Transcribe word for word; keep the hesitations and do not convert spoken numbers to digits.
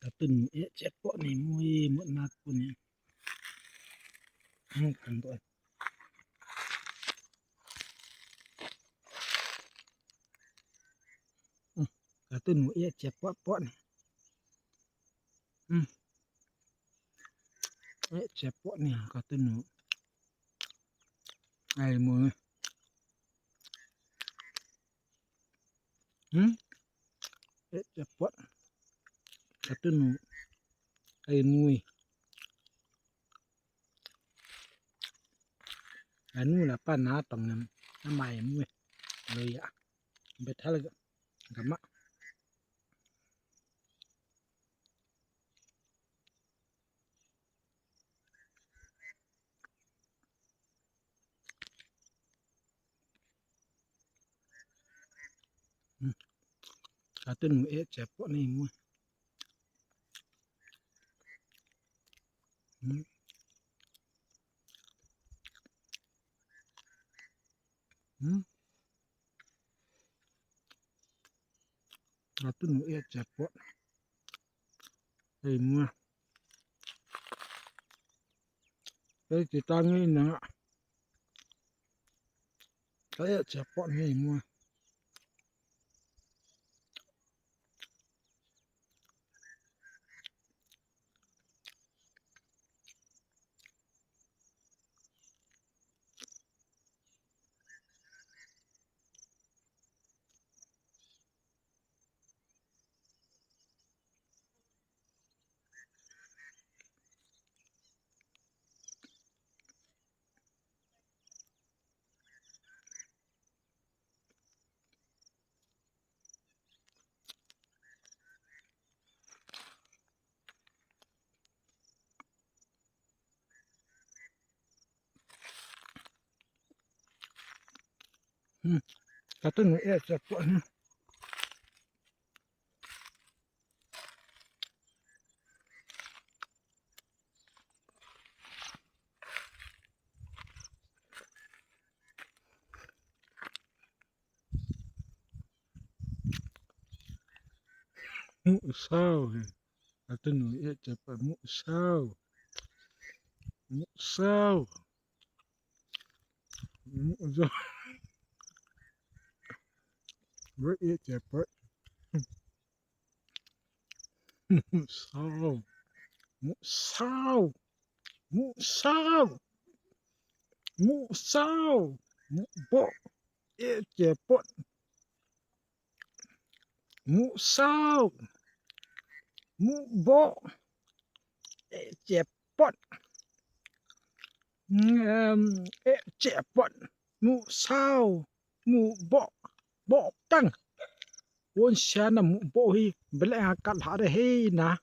Katunu e che po ni mu e, mu na ku ni. Hmm, kan do. Hmm, katunu e che po po ni. Hmm. E che po ni katunu. Ai mu. Hmm? E che po. Katunu. Ai mu. Anu la pa na tong nem. Amai mu. Lo ya. Bethal ga. Gama. Hmm. Katunu e che po ni mu. Hmm. Hmm. Katunu e che po. Ai mu. Ai ti ta ngi na. Ai e che po ni mu. Hmm. Katunu e che po. Hmm. Mu sao he. Katunu e che po mu sao. Mu sao. Mu sao. Mu e che po. Mu sao. Mu sao. Mu sao. Mu sao. Mu bo. E che po. Mu sao. Mu bo. E che po. Em, e che po. Mu sao. Mu bo. Bo tang. Won sia na mu bo hi. Bele ha kat ha de he na.